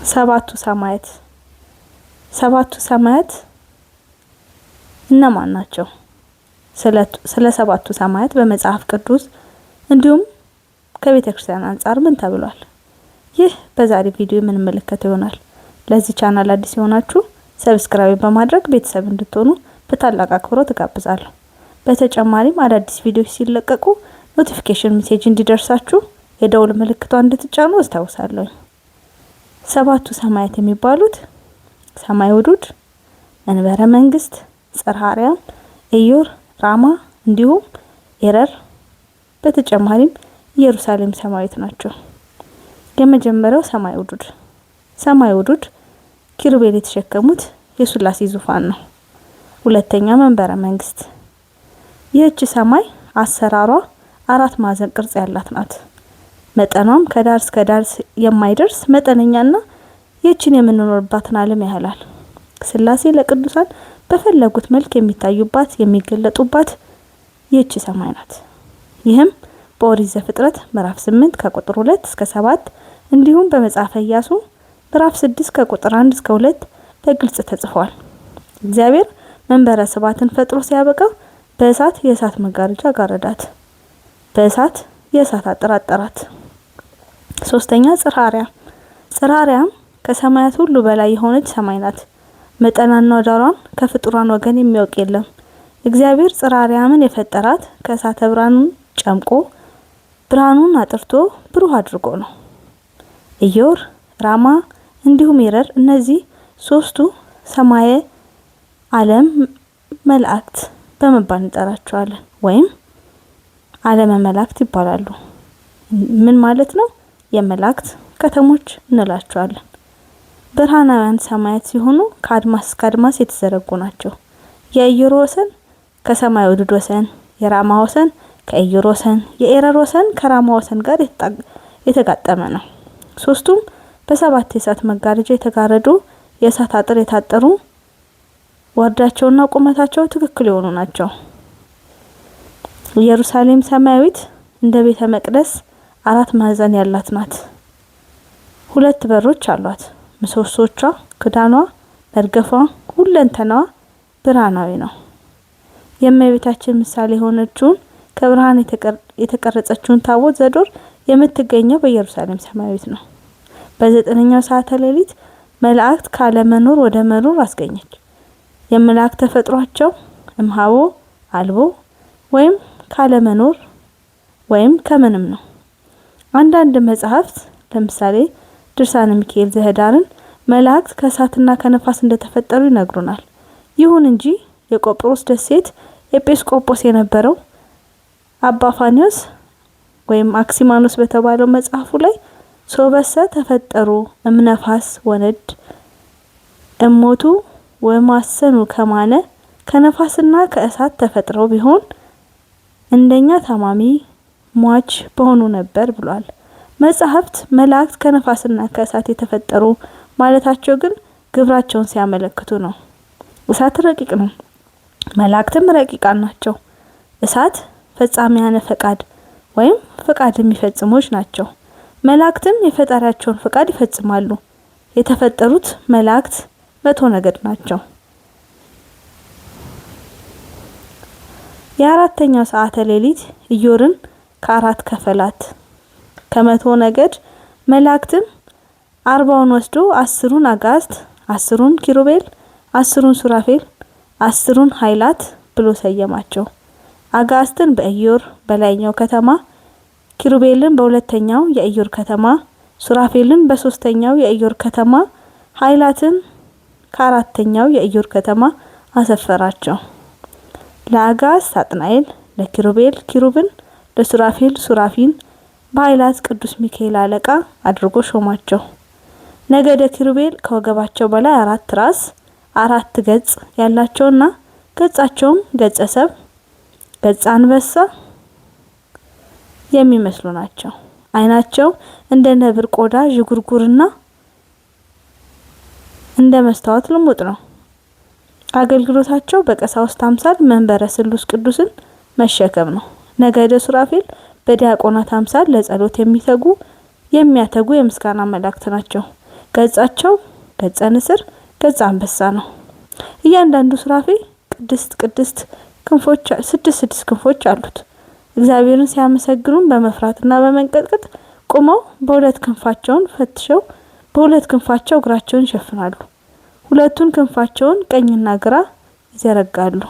ሰባቱ ሰማያት። ሰባቱ ሰማያት እነማን ናቸው? ስለ ሰባቱ ሰማያት በመጽሐፍ ቅዱስ እንዲሁም ከቤተ ክርስቲያን አንጻር ምን ተብሏል? ይህ በዛሬ ቪዲዮ የምንመለከተው ይሆናል። ለዚህ ቻናል አዲስ የሆናችሁ subscribe በማድረግ ቤተሰብ እንድትሆኑ በታላቅ አክብሮት እጋብዛለሁ። በተጨማሪም አዳዲስ ቪዲዮዎች ሲለቀቁ notification message እንዲደርሳችሁ የደውል ምልክቷን እንድትጫኑ አስታውሳለሁ። ሰባቱ ሰማያት የሚባሉት ሰማይ ውዱድ፣ መንበረ መንግስት፣ ጽርሐ አርያም፣ ኢዮር፣ ራማ እንዲሁም ኤረር በተጨማሪም ኢየሩሳሌም ሰማያዊት ናቸው። የመጀመሪያው ሰማይ ውዱድ። ሰማይ ውዱድ ኪሩቤል የተሸከሙት የሱላሴ ዙፋን ነው። ሁለተኛ መንበረ መንግስት። ይህች ሰማይ አሰራሯ አራት ማዕዘን ቅርጽ ያላት ናት። መጠኗም ከዳር እስከ ዳር የማይደርስ መጠነኛና ይህችን የምንኖርባትን ዓለም ያህላል። ስላሴ ለቅዱሳን በፈለጉት መልክ የሚታዩባት የሚገለጡባት ይህች ሰማይ ናት። ይህም በኦሪት ዘፍጥረት ምዕራፍ 8 ከቁጥር 2 እስከ 7 እንዲሁም በመጽሐፈ ኢያሱ ምዕራፍ 6 ከቁጥር 1 እስከ 2 በግልጽ ተጽፏል። እግዚአብሔር መንበረ ስብሐትን ፈጥሮ ሲያበቃ በእሳት የእሳት መጋረጃ ጋረዳት፣ በእሳት የእሳት አጥር አጠራት። ሶስተኛ ጽርሐ አርያም። ጽርሐ አርያም ከሰማያት ሁሉ በላይ የሆነች ሰማይ ናት። መጠናና ዳሯን ከፍጡራን ወገን የሚያውቅ የለም። እግዚአብሔር ጽርሐ አርያምን የፈጠራት ከእሳተ ብርሃኑን ጨምቆ ብርሃኑን አጥርቶ ብሩህ አድርጎ ነው። ኢዮር፣ ራማ እንዲሁም ኤረር እነዚህ ሶስቱ ሰማየ ዓለም መላእክት በመባል እንጠራቸዋለን ወይም ዓለመ መላእክት ይባላሉ። ምን ማለት ነው? የመላእክት ከተሞች እንላቸዋለን። ብርሃናውያን ሰማያት ሲሆኑ ከአድማስ እስከ አድማስ የተዘረጉ ናቸው። የኢዮር ወሰን ከሰማይ ውዱድ ወሰን፣ የራማ ወሰን ከኢዮር ወሰን፣ የኤረር ወሰን ከራማ ወሰን ጋር የተጋጠመ ነው። ሶስቱም በሰባት የእሳት መጋረጃ የተጋረዱ የእሳት አጥር የታጠሩ ወርዳቸውና ቁመታቸው ትክክል የሆኑ ናቸው። ኢየሩሳሌም ሰማያዊት እንደ ቤተ መቅደስ አራት ማዕዘን ያላት ናት። ሁለት በሮች አሏት። ምሰሶቿ፣ ክዳኗ፣ መርገፏ፣ ሁለንተናዋ ብርሃናዊ ነው። የእመቤታችን ምሳሌ የሆነችውን ከብርሃን የተቀረጸችውን ታቦት ዘዶር የምትገኘው በኢየሩሳሌም ሰማያዊት ነው። በዘጠነኛው ሰዓተ ሌሊት መላእክት ካለመኖር ወደ መኖር አስገኘች። የመላእክት ተፈጥሯቸው እምሃቦ አልቦ ወይም ካለመኖር ወይም ከምንም ነው። አንዳንድ መጽሐፍት ለምሳሌ ድርሳነ ሚካኤል ዘህዳርን መላእክት ከእሳትና ከነፋስ እንደተፈጠሩ ይነግሩናል። ይሁን እንጂ የቆጵሮስ ደሴት ኤጲስቆጶስ የነበረው አባፋኒዮስ ወይም አክሲማኖስ በተባለው መጽሐፉ ላይ ሶበሰ ተፈጠሩ እምነፋስ ወነድ እሞቱ ወማሰኑ ከማነ ከነፋስና ከእሳት ተፈጥረው ቢሆን እንደኛ ታማሚ ሟች በሆኑ ነበር ብሏል። መጻሕፍት መላእክት ከነፋስና ከእሳት የተፈጠሩ ማለታቸው ግን ግብራቸውን ሲያመለክቱ ነው። እሳት ረቂቅ ነው፣ መላእክትም ረቂቃን ናቸው። እሳት ፈጻሚያነ ፈቃድ ወይም ፈቃድ የሚፈጽሞች ናቸው። መላእክትም የፈጣሪያቸውን ፈቃድ ይፈጽማሉ። የተፈጠሩት መላእክት 100 ነገድ ናቸው። የአራተኛው ሰዓተ ሌሊት ኢዮርን ከአራት ከፈላት። ከ100 ነገድ መላእክትም 40ውን ወስዶ 10ሩን አጋዕዝት፣ 10ሩን ኪሩቤል፣ 10ሩን ሱራፌል፣ 10ሩን ኃይላት ብሎ ሰየማቸው። አጋዕዝትን በኢዮር በላይኛው ከተማ፣ ኪሩቤልን በሁለተኛው የኢዮር ከተማ፣ ሱራፌልን በሶስተኛው የኢዮር ከተማ፣ ኃይላትን ከአራተኛው የኢዮር ከተማ አሰፈራቸው። ለአጋዕዝት ሳጥናኤል፣ ለኪሩቤል ኪሩብን፣ ለሱራፌል ሱራፊን፣ በኃይላት ቅዱስ ሚካኤል አለቃ አድርጎ ሾማቸው። ነገደ ኪሩቤል ከወገባቸው በላይ አራት ራስ አራት ገጽ ያላቸውና ገጻቸውም ገጸ ሰብ ገጸ አንበሳ የሚመስሉ ናቸው። ዓይናቸው እንደ ነብር ቆዳ ዥጉርጉርና እንደ መስታወት ልሙጥ ነው። አገልግሎታቸው በቀሳውስት አምሳል መንበረ ስሉስ ቅዱስን መሸከም ነው። ነገደ ሱራፌል በዲያቆናት አምሳል ለጸሎት የሚተጉ የሚያተጉ የምስጋና መላእክት ናቸው። ገጻቸው ገጸ ንስር፣ ገጸ አንበሳ ነው። እያንዳንዱ ሱራፌ ቅድስት ቅድስት ክንፎች 6 6 ክንፎች አሉት። እግዚአብሔርን ሲያመሰግኑን በመፍራትና በመንቀጥቀጥ ቆመው በሁለት ክንፋቸውን ፈትሸው በሁለት ክንፋቸው እግራቸውን ይሸፍናሉ። ሁለቱን ክንፋቸውን ቀኝና ግራ ይዘረጋሉ።